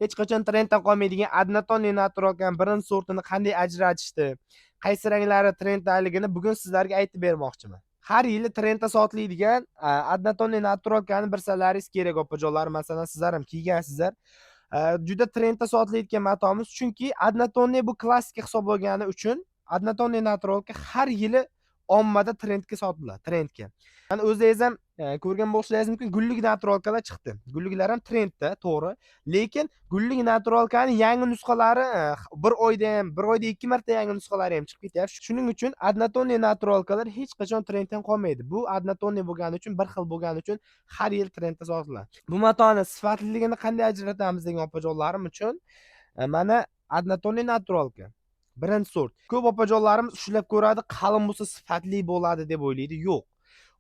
Hech qachon trenddan qolmaydigan однотонный натуралка ni birinchi sortini qanday ajratishni, qaysi ranglari trenddaligini bugun sizlarga aytib bermoqchiman. Har yili trendda sotiladigan однотонный натуралка ni bilsalaringiz kerak, opajonlar. Masalan, sizlar ham kiygansizlar. Juda trendda sotilayotgan matomiz, chunki однотонный bu klassika hisoblangani uchun однотонный натуралка har yili ommada trendga sotiladi, trendga. Mana, o'zingiz ham ko'rgan bo'lishingiz mumkin, gullik натуралка lar chiqdi. Gulliklar ham trendda, to'g'ri, lekin gullik натуралка ni yangi nusxalari bir oyda ham, bir oyda ikki marta yangi nusxalari ham chiqib ketyapti. Shuning uchun однотонный натуралка lar hech qachon trenddan qolmaydi. Bu однотонный bo'lgani uchun, bir xil bo'lgani uchun har yil trendda sotiladi. Bu matoni sifatliligini qanday ajratamiz degan opajonlarim uchun mana, однотонный натуралка birinchi sort. Ko'p opajonlarimiz ushlab ko'radi, qalin bo'lsa sifatli bo'ladi deb o'ylaydi. Yo'q,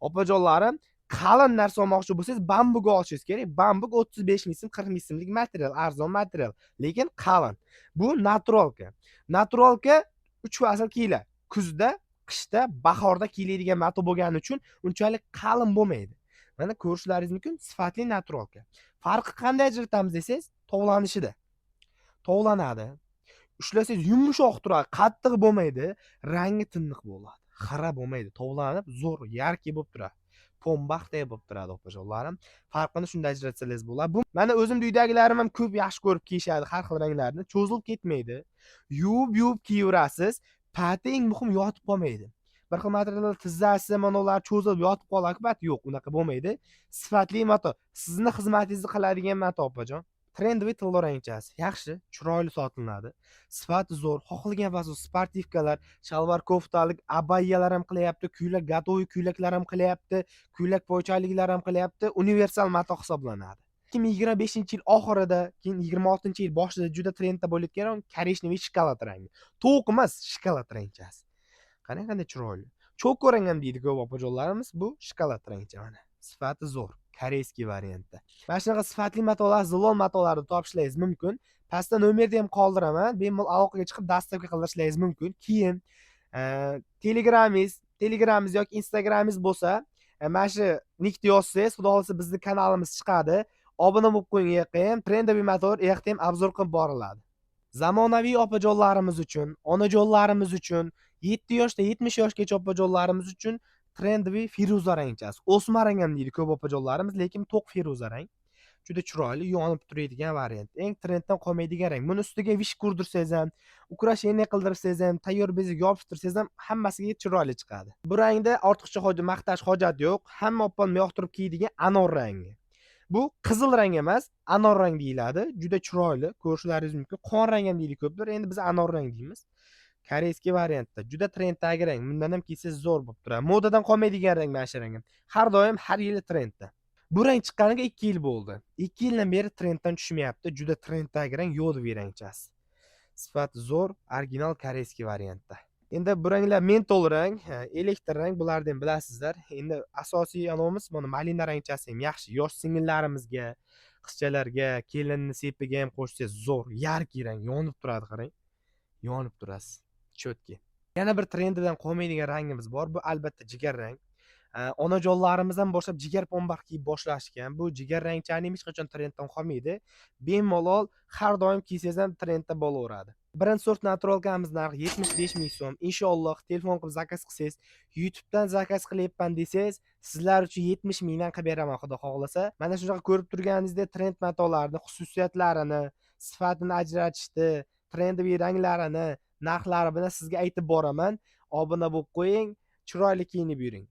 opajonlarim, qalin narsa olmoqchi bo'lsangiz, bambuk olishingiz kerak. Bambuk 35 ming so'm, 40 ming so'mlik material, arzon material, lekin qalin. Bu натуралка. Натуралка uch fasl kiyiladi: kuzda, qishda, bahorda kiyiladigan mato bo'lgani uchun unchalik qalin bo'lmaydi. Mana, ko'rishlaringiz mumkin, sifatli натуралка. Farqi qanday ajratamiz desangiz, tovlanishida. Tovlanadi, ushlasangiz yumshoq turadi, qattiq bo'lmaydi, rangi tiniq bo'ladi, xira bo'lmaydi, tovlanib zo'r, яркий bo'lib turadi, pombaxday bo'lib turadi, opajonlarim. Farqini shunda ajratsangiz bo'ladi. Bu mana o'zimni uydagilarim ham ko'p yaxshi ko'rib kiyishadi har xil ranglarni. Cho'zilib ketmaydi, yuvib yuvib kiyaverasiz. Pati eng muhim yotib qolmaydi. Bir xil materiallar tizzasi, mana ular cho'zilib yotib qoladi, pat yo'q, unaqa bo'lmaydi. Sifatli mato, sizni xizmatingizni qiladigan mato, opajon. Трендовый tillo rangchasi yaxshi, chiroyli sotiladi, sifati zo'r. Xohlagan fason спортивка lar, shalvar koftalik, abayyalar ham qilyapti, ko'ylak, готовый ko'ylaklar ham qilyapti, ko'ylak poychaliklar ham qilyapti. Universal mato hisoblanadi. 2025-yil oxirida, keyin 26-yil boshida juda trendda bo'layotgan коричневый shokolad rangi. To'q emas, shokolad rangchasi. Qarang, qanday chiroyli. Cho'ko rang ham deydi ko'p opajonlarimiz. Bu shokolad rangcha mana. Sifati zo'r. Корейский variantda. Mana shunaqa sifatli matolar, zilol matolarni topishlaringiz mumkin. Pastda nomerni ham qoldiraman. Bemalol aloqaga chiqib, доставка qildirishlaringiz mumkin. Keyin Telegramingiz yoki Instagramingiz bo'lsa, mana shu nikni yozsangiz, xudo xohlasa, bizni kanalimiz chiqadi. Obuna bo'lib qo'ying, u yoqqa ham трендовый mato, u yoqda ham обзор qilib boriladi. Zamonaviy opajonlarimiz uchun, onajonlarimiz uchun, 7 yoshdan 70 yoshgacha opajonlarimiz uchun трендовый feruza rangchasi. O'sma rang ham deydi ko'p opajonlarimiz, lekin to'q feruza rang. Juda chiroyli, yonib turadigan variant. Eng trenddan qolmaydigan rang. Buni ustiga вышивка urdirsangiz ham, украшение qildirsangiz ham, tayyor bezak yopishtirsangiz ham, hammasiga chiroyli chiqadi. Bu rangda ortiqcha maqtash hojat yo'q. Hamma opam yoqtirib kiyadigan anor rangi. Bu qizil rang emas, anor rang deyiladi. Juda chiroyli, ko'rishlaringiz mumkin. Qon rang ham deydi ko'plar. Endi biz anor rang deymiz. Корейский variantda. Juda trenddagi rang. Bundan ham kiysangiz zo'r bo'lib turadi. Modadan qolmaydigan rang mana shu rang ham. Har doim, har yili trendda. Bu rang chiqqaniga 2 yil bo'ldi. 2 yildan beri trenddan tushmayapti. Juda trenddagi rang, йодовый rangchasi. Sifati zo'r, original корейский variantda. Endi bu ranglar mentol rang, elektr rang, bularni ham bilasizlar. Endi asosiy anovimiz mana malina rangchasi ham yaxshi. Yosh singillarimizga, qizchalarga, kelinni sepiga ham qo'shsangiz zo'r, яркий rang, yonib turadi, qarang. Yonib turasiz. Чётки. Yana bir trendidan qolmaydigan rangimiz bor. Bu albatta jigar rang. Onajonlarimiz ham boshlab jigar pombax kiyib boshlashgan. Bu jigar rangchani hech qachon trenddan qolmaydi. Bemalol har doim kiysangiz ham trendda bo'laveradi. Birinchi sort натуралка miz narxi 75 ming so'm. Inshaalloh, telefon qilib заказ qilsangiz, YouTubedan заказ qilyapman desangiz, sizlar uchun 70 mingdan qilib beraman, xudo xohlasa. Mana shunaqa ko'rib turganingizdek trend matolarni xususiyatlarini, sifatini ajratishni, трендовый ranglarini, narxlari bilan sizga aytib boraman. Obuna bo'lib qo'ying, chiroyli kiyinib yuring.